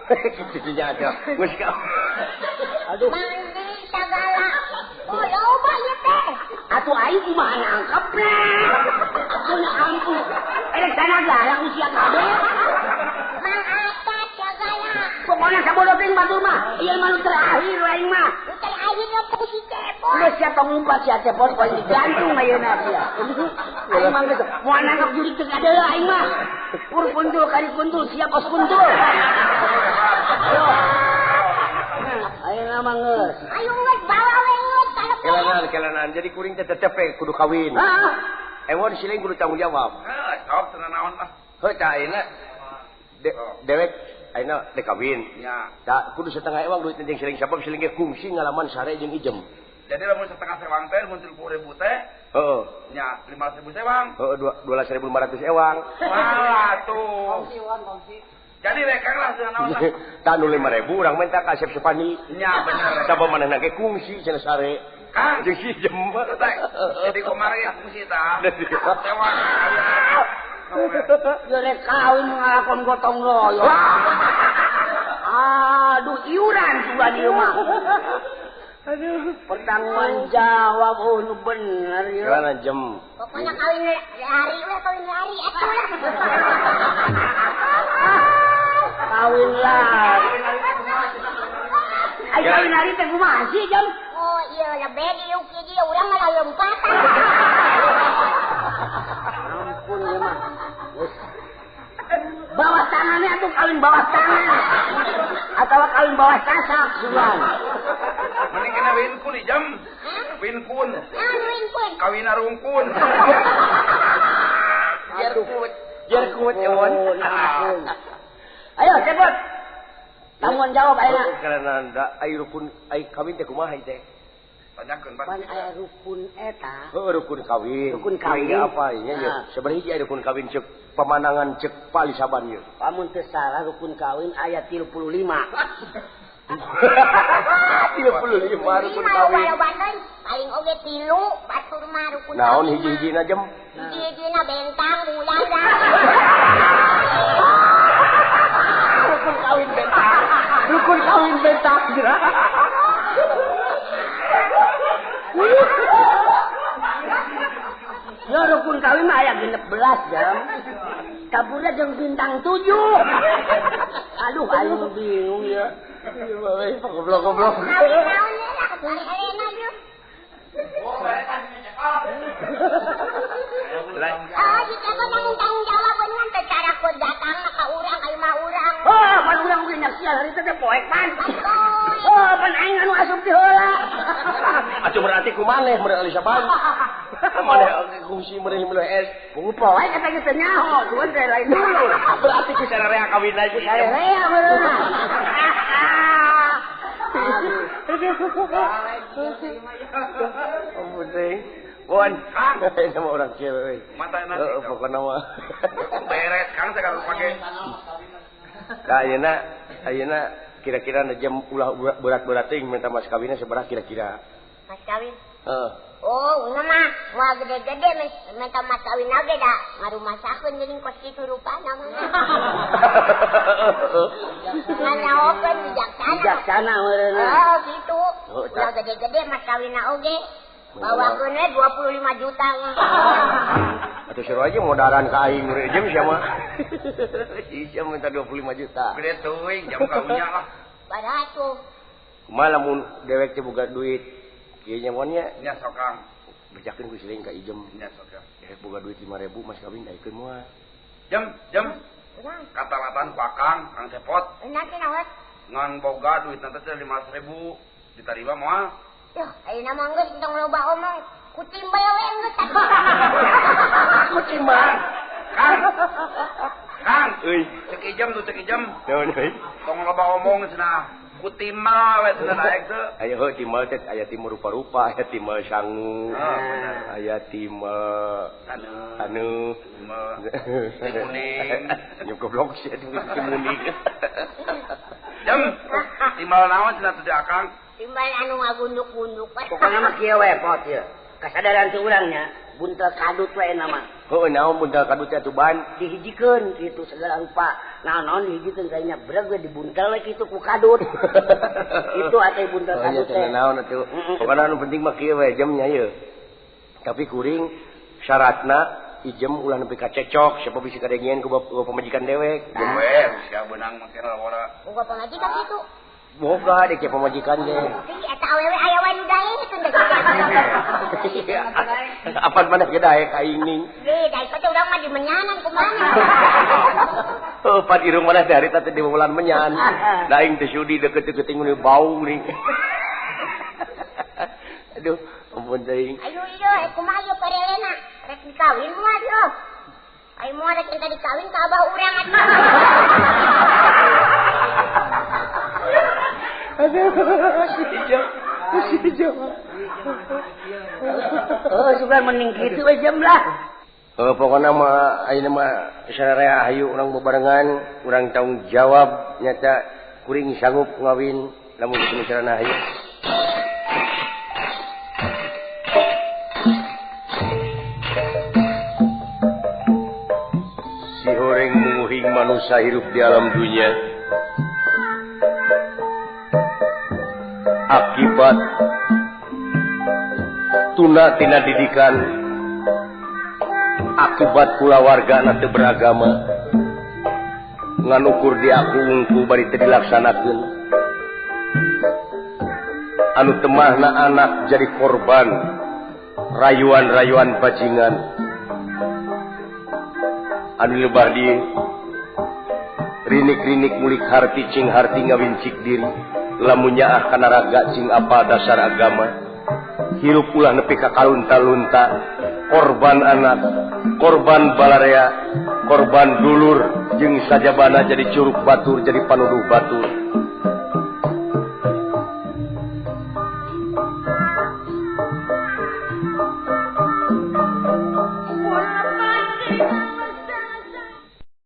Kitu nya atuh. Geus ka. Aduh. Mandi sagala. Oh, loba ieu teh. Atuh aing kumaha nangkepna? Ampun ampun. Erek sagala usia kabeh. Mang Atat sagala. Pokona sabodo teuing batur mah. Ieu mah nu terakhir aing mah. Nu terakhir mah ku si Cepot. Geus siapa ngumpat si Cepot poe digantung ayeuna sia. Aing mah geus moal nangkep jurik teu kadeuleu aing mah. Pur kuntul kari kuntul siap kos kuntul. Ayo. Ayeuna mah geus. Ayo geus bawa we geus kalep. Kelanan jadi kuring teh tetep we kudu kawin. Heeh. Ewon siling kudu tanggung jawab. Heuh, sok teu naon ah. Heuh tah ayeuna dewek ayeuna dek kawin. Nya. Tah kudu setengah ewang duit jeung siling sabab siling ge kungsi ngalaman sare jeung ijem. Jadi lamun setengah sewang teh mun 30.000 teh. Heeh. Nya 5.000 sewang. Heeh, 12.500 ewang. Walah tuh. Kongsi. Jadi rekang lah cenah naon lah. Tah nu 5.000 urang minta ka Asep Sepani. Nya bener. Sabab manehna ge kungsi cenah sare. Kang jeung si ijem. Jadi kamari kungsi tah. Sewang. Ya rek kawin ngalakon gotong royong. Aduh iuran sugan ieu mah. Aduh, pertanggungan jawab oh nu bener ya. Karena jem. Pokoknya kawin lari we, kawin lari atuh lah. Kawin lari. Ai kawin lari teh kumaha sih, Jam? Oh iya lebih diuk hiji urang mah lompatan. Ampun ieu mah. Geus. Bawah tangannya atuh kawin bawah tangan. Atau kawin bawah sasak sugan. Mending kena winkun jam. Winkun. Naon winkun? Kawin rungkun. Biar kuat, biar kuat ewon. Ayo cepet. Tanggung jawab ayeuna. Karena anda ai rukun ai kawin teh kumaha teh? Tanyakeun pan aya rukun eta. Heuh rukun kawin. Rukun kawin apa nya ya? Sabaraha hiji aya rukun kawin cek pamanangan cek palisaban ieu. Lamun teu salah rukun kawin aya 35. 35 rukun kawin. Paling oge 3 batur mah rukun. Naon hiji-hijina jem? Hiji-hijina bentang bulan dah. Rukun kawin bentang. Rukun kawin bentang. Ya rukun kawin mah aya 16 jam. Kaburna jeung bintang 7. Aduh aing bingung ya. Goblok-goblok. Ah, jika kau tanggung jawab beunang teh cara kau datang ka urang ka imah urang. Oh, pan urang ge nyaksian hari teh poek pan. Oh, pan aing anu asup ti heula. Atuh berarti ku maneh meureun Alisaban. Maneh kungsi meureun milu es. Ku poek eta ge teu nyaho, cuman teh lain dulu. Berarti ku sararea kawin lagi. Sararea meureun. Ampun teh. Bon, nama orang cewek. Mata nanti. Pokoknya mah. Beres Kang teh kalau pakai. Nah, ayeuna kira-kira jam ulah berat-berat teuing minta mas kawinnya sabaraha kira-kira? Mas kawin? Heeh. Oh, una mah moal gede-gede minta mas kawin oge da ngarumasakeun geuning kos kitu rupana mah. Nganyaokeun bijaksana. Bijaksana meureunna. Oh, kitu. Ulah gede-gede mas kawinna oge. Bawakeun we 25 juta mah. Atuh seru aja modaran ka aing meureun jam sia mah. Sia minta 25 juta. Gede teuing jam karunya lah. Padahal tuh. Kumaha lamun dewek teh boga duit kieu nya mun nya? Nya sok Kang. Bejakeun ku siling ka ijem. Nya sok Kang. Dewek boga duit 5.000 mas kawin daekeun moal. Jam. Katalatan ku Akang, Kang Cepot. Nanti naon? Ngan boga duit nanti teh 5.000 ditarima moal. Yuh, ayeuna mah geus tong loba omong. Ku timbel we geus. Ku timbel. Kang. Kang, euy, cek ijem tuh cek ijem. Naon euy? Tong loba omong cenah. Ku timbel we cenah daek teu. Aya heuh timbel teh aya timur rupa-rupa, aya timbel sangu. Aya timbel anu kuning. Nyuk goblok sih kuning. Jam, timbel naon cenah teh Akang? Timbal anu ngagunduk-gunduk. Pokoknya mah kieu we pot ieu. Kasadaran teh urang nya, buntel kadut we mah. Heuh naon buntal kadut teh atuh ban dihijikeun kitu segala rupa. Naon-naon dihijikeun kayaknya breg we dibuntel we kitu ku kadut. Itu atuh buntal kadut teh. Naon atuh. Pokona anu penting mah kieu we jamnya ieu. Tapi kuring syaratna ijem ulah nepi ka cecok siapa bisi kadengieun ku pamajikan dewek. We sia beunang make lalawara. Boga pamajikan kitu. Boga dek ya pamajikan ge. Tapi eta awewe aya wae nu daekeun dek. Apan maneh ge daek aing ning. Ge daek teh urang mah dimenyanan kumaha. Heuh pan irung maneh teh harita teh diwulan menyan. Da aing teh sudi deket-deket ngene bau ning. Aduh, ampun teuing. Ayo ieu kumaha ieu parelena? Rek dikawin moal ieu. Ayo moal rek minta dikawin ka abah urang atuh. Aduh, si Ijam. Oh, sugan mending kitu we jam lah. Pokona mah ayeuna mah sararea hayu urang bebarengan, urang tanggung jawab nyata kuring sanggup ngawin lamun kitu sarana hayu. Si horeng munguhing manusia hirup di alam dunia. Akibat tuna tina didikan, akibat kulawarga teu beragama, nganukur di aku ungku bari teu dilaksanakeun. Anu temahna anak jadi korban rayuan-rayuan bajingan. Anu lebah di rinik-rinik mulik harti cing harti ngawincik diri. Lamun nyaah kana raga cing apa dasar agama. Hirup ulah nepi ka kalunta-lunta, korban anak, korban balarea, korban dulur jeung sajabana jadi curug batur, jadi panuduh batur.